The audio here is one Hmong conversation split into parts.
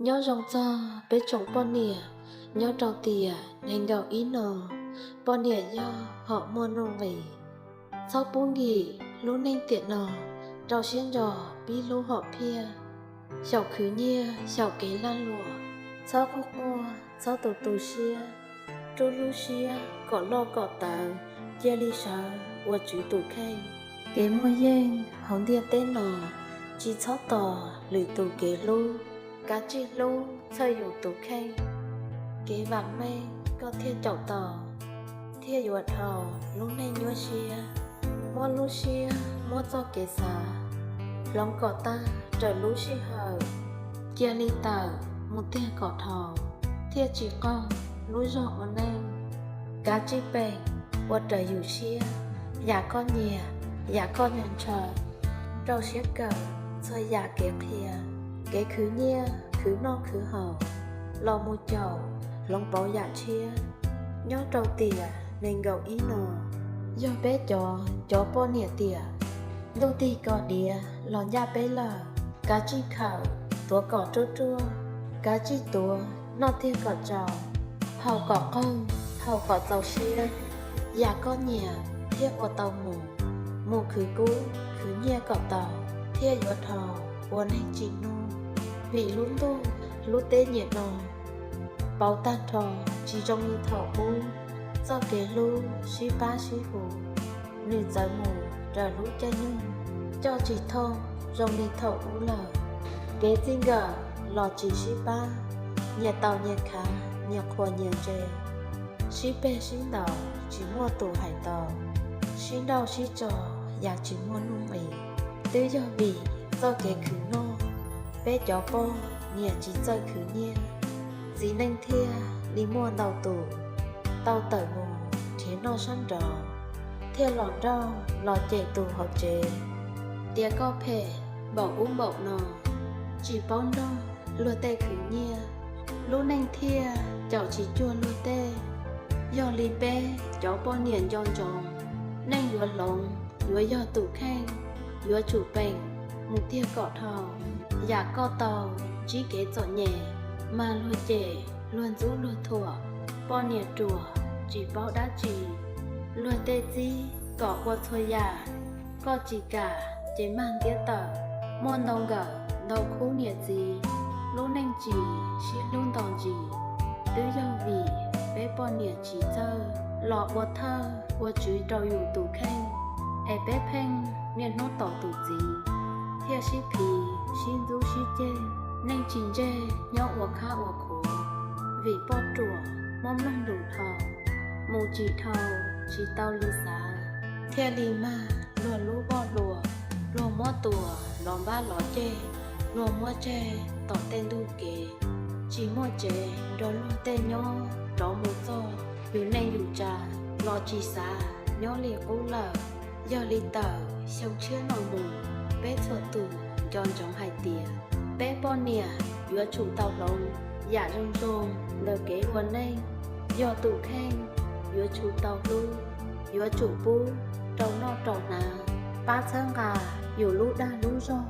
Nyob zoo txog peb tsoom poj niam nyob rau tiam nees nkaum ib no, poj niam yog hom muaj nuj nqis. Txhob pub nkim lub neej tiam no, rau siab ntso pib hlub hom phiaj. Xyaum khwv nyiaj xyaum kev lag luam, txhob quaj quaj txhob tu tu siab. Rub lub siab kom loj kom tawv, cia li sawv ua tswv tus kheej. Kev muaj yeej hauv ntiaj teb no, tsis txhob tos lwm tus kev hlub. Kav tsij hlub txhawj yus tus kheej, kev vam meej koj thiaj caum tau, thiaj yuav dhau lub neej nyuaj siab. Muab lub siab muab txoj kev xav, hloov kom tag raws lub sij hawm. Cia li tawm mus tiag kom dhau, thiaj tsis qaug lub zog ua neej. Kav tsij peem ua raws yus siab, yam koj nyiam, yam koj nco ntshaw. Rau siab kawm txhua yam kev qhia, kev khwv nyiaj khwv noj khwv haus, los mus caum hloov pauv yam tshiab. Nyob rau tiam nees nkaum ib no, yog peb cov cov poj niam tiam, ntuj tig kom diav los ncaj peb lawm. Kav tsij khawm tuav kom ruaj ruaj, kav tsij tuav noj tiag kom tsau, haus kom qaug, haus kom txaus siab. Yam koj nyiam thiaj ua tau mus, mus khwv kub khwv nyiaj kom tau, thiaj yuav dhau ua neeg tsim nuj. Vim lub ntuj lub teb niam no pauv tag nrho, tsis zoo li thaum ub. Txoj kev hlub sib pab sib hu, nws txawv mus raws lub caij nyoog, coj tsis thooj zoo li thaum ub lawm. Kev txij nkawm los tsis sib pab, nyias taus nyias khav, nyias qhuas nyias ntse. Sib peg sib ntaus tsis muaj tus hais tau, sib nrauj sib tso yam tsis muaj nuj nqis. Twb yog vim txoj kev khwv noj, peb cov poj niam tsis txawj khwv nyiaj, txiv neej thiaj li muaj ntau tus tau tawm mus nrhiav noj sab nraud, thiaj los nrauj los cem tus hauv tsev, tias koj phem npaum ub npaum no, tsis paub nrauj luag tej khwv nyiaj, lub neej thiaj caum tsis cuag luag tej. Yog li peb cov poj niam nco ntsoov, neej yuav hloov yuav yog tus kheej, yuav tsum peem mus tiag kom dhau. Yam koj tau ntsib kev txom nyem, mas luag cem luag ntxub luag thuam, poj niam ruam tsis paub dab tsi, luag tej txib kom ua txhua yam, koj tsis kam ces mag ntiab tawm. Muaj ntau nkawm ntau khub niam txiv, lub neej tsis sib hlub nto ntsis, twb yog vim peb poj niam tsis txawj los ua thawj ua tswv rau yus tus kheej, es peb pheej niaj hnub tos tus txiv, thiaj sib phiv sib ntxub sib ceg, neej tsis ntseg nyob ua khab ua khuav. Vim poj ruam muab mloog lus dhau, mus tsis dhau tsis tau li xav, thiaj li mag luag lub voj hlua, luag muab tua los npab los ceg, luag muab tseg tom tej ntuj kev, tsis muaj tsev nrog luag tej nyob rov mus txog yus neej yus tsa los tsis xav nyob li qub lawm. Yog li tawm xyoo tshiab no mus, peb txhua tus nco ntsoov hais tias peb poj niam yuav tsum tau hloov yam zoo zoo ntawm kev ua neej, yog tus kheej yuav tsum tau hlub, yuav tsum pub rau noj rau hnav, pab txhawb nqa yus lub dag lub zog,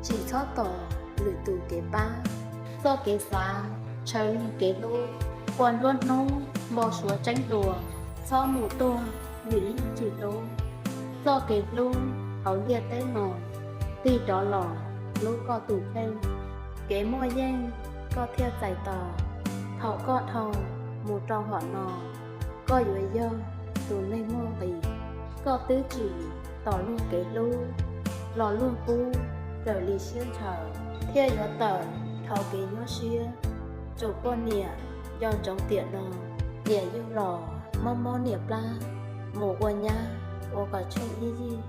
tsis txhob tos lwm tus kev pab. Txoj kev xav ntshaw luag kev hlub, ua nruab hnub npau suav tseeb dua, txhob mus tuag vim luag tsis hlub. Txoj kev hlub hauv ntiaj teb no, tig rov los hlub koj tus kheej. Kev muaj yeej koj thiaj txais tos, thaum koj dhau mus rau hom no, koj yuav yog tus neeg muaj nqis. Koj twb tsim tos luag kev hlub, los luag pub raws li siab ntshaw, thiaj yuav tawm dhau kev nyuaj siab. Tsoom poj niam nco ntsoov tiam no, tiam yug los mob mob niam plab, mus ua nyab ua kom tsheej ib yig,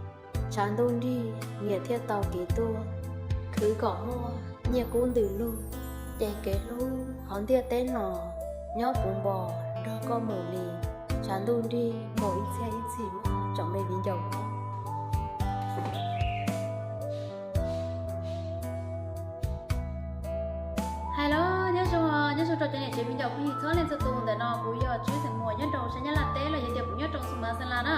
tshav ntuj nrig niam thiaj tau kev tuaj. Khwv kom muaj nyiaj kub ntws lug, ces kev hlub hauv ntiaj teb no nyob puv npo nrog koj mus li. Tshav ntuj nrig mus ib txhiab ib txhis mog tsoom me viv ncaus. Hais los nyob zoo, nyob zoo rau cov niam tsev viv ncaus phooj ywg txhua leej txhua tus. Ntawm no kuv yog Tswb Xeem Muas nyob rau sab Nyab Laj teb los yog tias kuv nyob rau Xu Mas Xas Las na.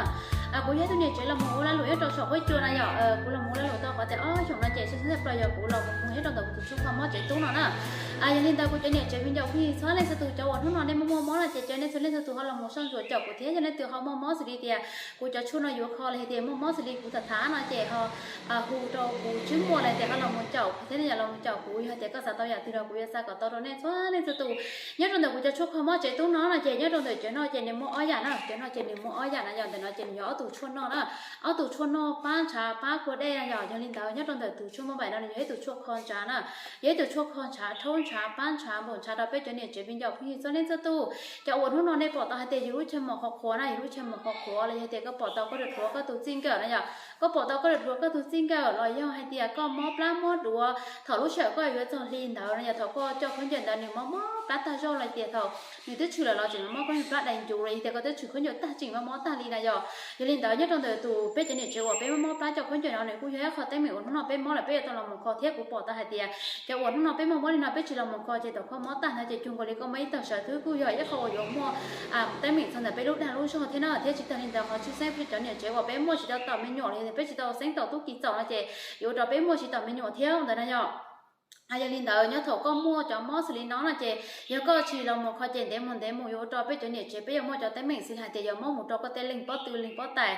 Kuv yog ib tug niam tsev los mus ua lag luam nyob rau saum huab cua no yom. Kuv los mus ua lag luam tau qhov tias ob xyoos no ces txhua txhua plaws yog kuv los mus nyob rau ntawm kuv tus txuj kho mob tsev tub no na. Yog li ntawd kuv cov niam tsev me nyuam phooj ywg txhua leej txhua tus, cov uas hnub no nej muaj muaj mob no ces caw nej txhua leej txhua tus ho los mus soj ntsuam caum kuv thiab. Yog leej twg ho muaj mob xws li tias kuv cov tshuaj no yuav kho los yog tias muaj mob xws li kuv tham tham no ces ho hu rau kuv tswb muag los tias ho los mus caum kuv thiab, yog los mus caum kuv, yog tias koj xav tau yam twg los kuv yuav xa kom tau rau nej txhua leej txhua tus. Nyob rau ntawm kuv cov tshuaj kho mob tsev tub no no ces nyob rau ntawm cov no ces nws muaj ob yam na, cov no ces nws muaj ob yam na yom. Ntawm no ces nws yog ob tug tshuaj noj na, ob tug tshuaj noj pab ntshav pab kua dej na yom. Yog li ntawd nyob rau ntawm tus tshuaj maj npaim no nws yog ib tug tshuaj kho ntshav na, yog ib tug tshuaj kho ntshav, rhaub ntshav, pab ntshav, npaum ntshav rau peb cov niam tsev me nyuam phooj ywg txhua leej txhua tus. Cov uas hnub no nej pom tau hais tias yus lub chaw mos qhuav qhuav na, yus lub chaw mos qhuav qhuav los yog tias koj pom tau koj dhuav dhuav koj tus txij nkawm na yom, koj pom tau koj dhuav dhuav koj tus txij nkawm los yog hais tias koj mob plab mob duav thaum lub sij hawm koj yuav txog hli ntawd no yom, thaum koj coj khaub ncaws ntawd nws mob mob plab tag zog los tias thaum nws twb tshwm lawm los tseem mob koj plab dai ncuv los yog tias koj twb tshwm khaub ncaws tag tseem mob mob tag li na yom. Yog li ntawd nyob rau ntawm tus peb cov niam tsev uas peb mob mob plab coj khaub ncaws no nws kuj yog ib qho teeb meem uas hnub no peb mob lawm peb yuav tau los mus kho thiab. Kuv pom tau hais tias cov uas hnub no peb muaj mob li no peb tsis los mus kho ces thaum koj mob tag ntawd ces cuag nkaus li koj muaj ib tag sawv xwb, kuj yog ib qho uas yuav muaj teeb meem txog ntawm peb lub dag lub zog thiab na. Thiab tsis tag li ntawd qhov tshwj xeeb peb cov niam tsev uas peb muaj tsis tau tom me nyuam los yog tias peb tsis tau xeeb tom tub ki txaus no ces yuav ua rau peb muaj tsis tom me nyuam thiab ntawd na yom. Yog li ntawd nyob thaum koj muaj cov mob xws li no no ces yog koj tsis los mus kho ces ntev mus ntev mus yuav ua rau peb cov niam tsev peb yuav muaj cov teeb meem xws li hais tias yuav mob mus rau koj tej leeg pob tw leeg pob tais,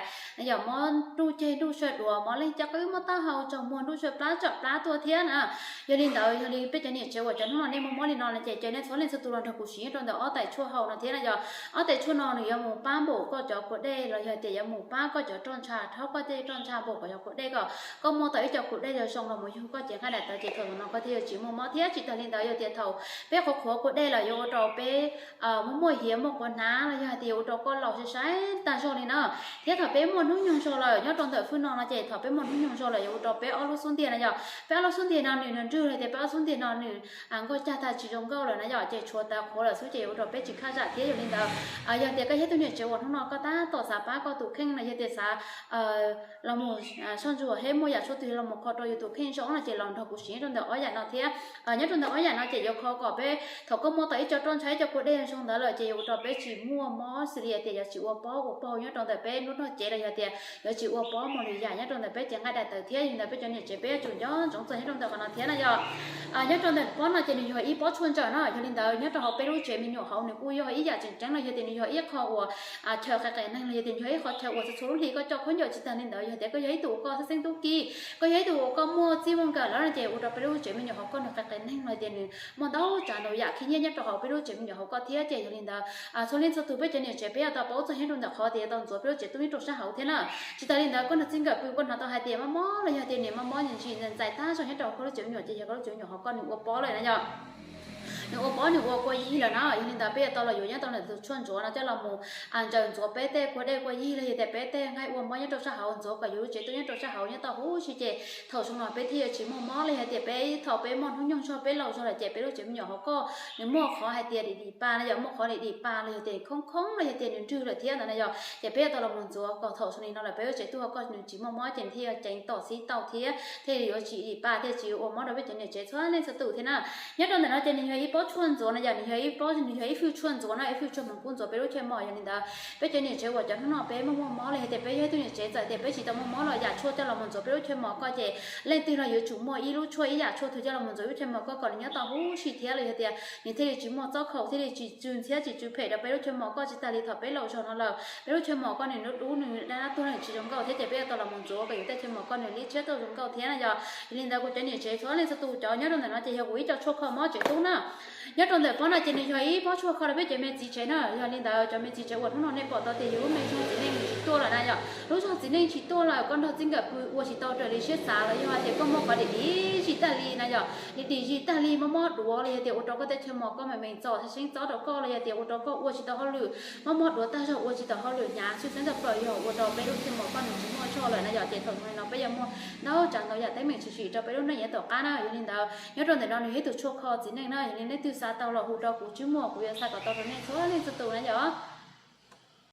yog mob nruj ceg nruj suab duav, mob leeg caj qwb, mob taub hau, tsaug muag, nruj suab plab, tsam plab tuaj thiab na. Yog li ntawd yog li peb cov niam tsev uas cov hnub no nej muaj mob li no no ces caw nej txhua leej txhua tus los nrog kuv siv nyob rau ntawm ob tais tshuaj hau no thiab na yom. Ob tais tshuaj no nws yuav mus pab npaum koj cov kua dej los yog tias yuav mus pab koj cov roj ntsha, rhaub koj tej roj ntsha, npaum koj cov kua dej kom koj muaj tau ib co kua dej zoo zoo los mus yug koj cev nqaij daim tawv ces thaum no koj thiaj yuav tsis muaj mob thiab. Tsis tas li ntawd yog tias thaum peb qhuav qhuav kua dej los yuav ua rau peb muaj muaj hiav muaj quav hnav los yog hais tias yuav ua rau koj laus sai sai tag zog li na. Thiab thaum peb muaj hnub nyoog zog lawm nyob rau ntawm fwj no no ces thaum peb muaj hnub nyoog zog lawm yuav ua rau peb ob lub xub ntiag na yom. Peb ob lub xub ntiag no nws nws nrwg los tias peb ob xub ntiag no nws nkauj cag tag tsis zoo nkauj lawm na yom, ces tshuav tas qhuav lawm xwb ces yuav ua rau peb tsis khaj zam thiab. Yog li ntawd yog tias koj yog ib tug niam tsev uas hnub no koj tab tom xav pab koj tus kheej no yog tias xav los mus soj ntsuam thiab muaj yam tshuaj twg los mus kho rau yus tus kheej zoo no ces los nrog kuv siv nyob rau ntawm ob yam no thiab. Nyob rau ntawm ob yam no ces yuav kho kom peb thaum koj muaj tau ib co roj ntsha ib co kua dej zoo ntawd lawm ces yuav ua rau peb tsis muaj mob xws li tias yuav tsis ua pob ua paug nyob rau ntawm peb lub nrog cev los yog tias yuav tsis ua pob mus lwm yam nyob rau ntawm peb cev nqaij daim tawv thiab. Yog li ntawd peb cov niam tsev peb yuav tsum nco ntsoov txog nyob rau ntawm qhov no thiab na yom. Nyob rau ntawm pob no ces nws yog ib pob tshuaj ntsaws na. Yog li ntawd nyob rau hauv peb lub tsev me nyuam hauv nws kuj yog ib yam tseem ceeb los yog tias nws yog ib qho uas chaw qhia qias neeg los yog tias nws yog ib qho chaw uas txhua txhua lub hli koj coj khaub ncaws. Tsis tas li ntawd yog tias koj yog ib tug uas koj xeeb xeeb tub ki, koj yog ib tug uas koj muaj txij muaj nkawm lawm no ces ua rau peb lub tsev me nyuam hauv koj nws qhia qias neeg los tias nws muaj ntau tsav ntau yam khib nyiab nyob rau hauv peb lub tsev me nyuam hauv koj thiab. Ces yog li ntawd txhua leej txhua tus peb cov niam tsev peb yuav tau paub txog nyob rau ntawm qhov tias yuav tau ntxuav peb lub tsev tub nyob rau sab hauv thiab na. Tsis tas li ntawd koj nrog txij nkawm pw koj hnov tau hais tias mob mob los yog tias nws mob mob ntsim ntsim ntxais tag zog nyob rau koj lub tsev me nyuam ces yog koj lub tsev me nyuam hauv koj nws ua pob lawm na yom. Nws ua pob nws ua kua yig lawm na. Yog li ntawd peb yuav tau los yuav nyob tau ntawm tus tshuaj ntxuav no coj los mus ntsaws ntxuav peb tej kua dej kua yig los yog tias peb tej nqaij ua mob nyob rau sab hauv, ntxuav kom yus lub tsev tub nyob rau sab hauv nyob tau huv si ces thaum zoo no peb thiaj yuav tsis muaj mob los yog tias peb thaum peb muaj hnub nyoog zog peb laus zog lawm ces peb lub tsev me nyuam hauv koj nws muaj qhov hais tias dim dim pa no yom, muaj qhov dim dim pa los yog tias khoob khoob los yog tias nws nrwg lawm thiab ntawd na yom. Ces peb yuav tau los mus ntxuav kom thaum zoo li no lawm peb lub tsev tub hauv koj nws tsis muaj mob ces thiaj ceev tom xib tau thiab thiaj yuav tsis dim pa thiaj tsis ua mob rau peb cov niam tsev txhua leej txhua tus thiab na. Nyob rau ntawm no ces nws yog ib pob tshuaj ntxuav no yom, nws yog ib pob, nws yog ib fwj tshuaj ntxuav no, ib fwj tshuaj mus kub ntxuav peb lub chaw mos. Yog li ntawd peb cov niam tsev uas cov hnub no peb muaj muaj mob los yog tias peb yog ib tug niam tsev txawm tias peb tsis tau muaj mob los yam tshuaj coj los mus ntxuav peb lub chaw mos koj ces leej twg los yuav tsum muaj ib lub tshuaj ib yam tshuaj twg coj los mus ntxuav lub chaw mos koj kom nws nyob tau huv si thiab los yog tias nws thiaj li tsis muaj txob khaum thiaj li tsis tsw ntxhiab tsis tsw phem rau peb lub chaw mos koj. Tsis tas li thaum peb laus zog no lawm peb lub chaw mos koj nws dub dub nws dab dab tuag nws tsis zoo nkauj thiab ces peb yuav tau los mus ntxuav kom yus tej chaw mos koj nws liab tshiab tau zoo nkauj thiab na yom. Yog li ntawd kuv cov niam tsev txhua leej txhua tus cov nyob rau ntawm no ces yog kuv ib co tshuaj kho mob tsev tub na. Nyob rau ntawm pob no ces nws yog ib pob tshuaj kho rau peb cov me txiv tsev na. Yog li ntawd cov me txiv tsev uas hnub no nej pom tau tias yus lub me zog txiv neej tsis tuaj lawm na yom, lub zog txiv neej tsis tuaj lawm koj nrog txij nkawm pw ua tsis tau raws li siab xav los yog hais tias koj muaj qhov dim dim zis tag li na yom, dim dim zis tag li mob mob duav los yog tias ua rau koj tej chaw mos koj meem meem txom txhaj seeb txob rau koj los yog tias ua rau koj ua tsis tau hauj lwm, mob mob duav tag zog ua tsis tau hauj lwm hnyav tshwj xeeb tag plaws yog ua rau peb lub chaw mos koj nws tsis muaj zog lawm na yom. Ces thaum zoo li no peb yuav muaj ntau tsav ntau yam teeb meem tshwm sim rau peb lub neej yav tom qab na. Yog li ntawd nyob rau ntawm no nws yog ib tug tshuaj kho txiv neej na. Yog li leej twg xav tau los hu rau kuv tswb muag kuv yuav xa kom tau rau nej txhua leej txhua tus na yom.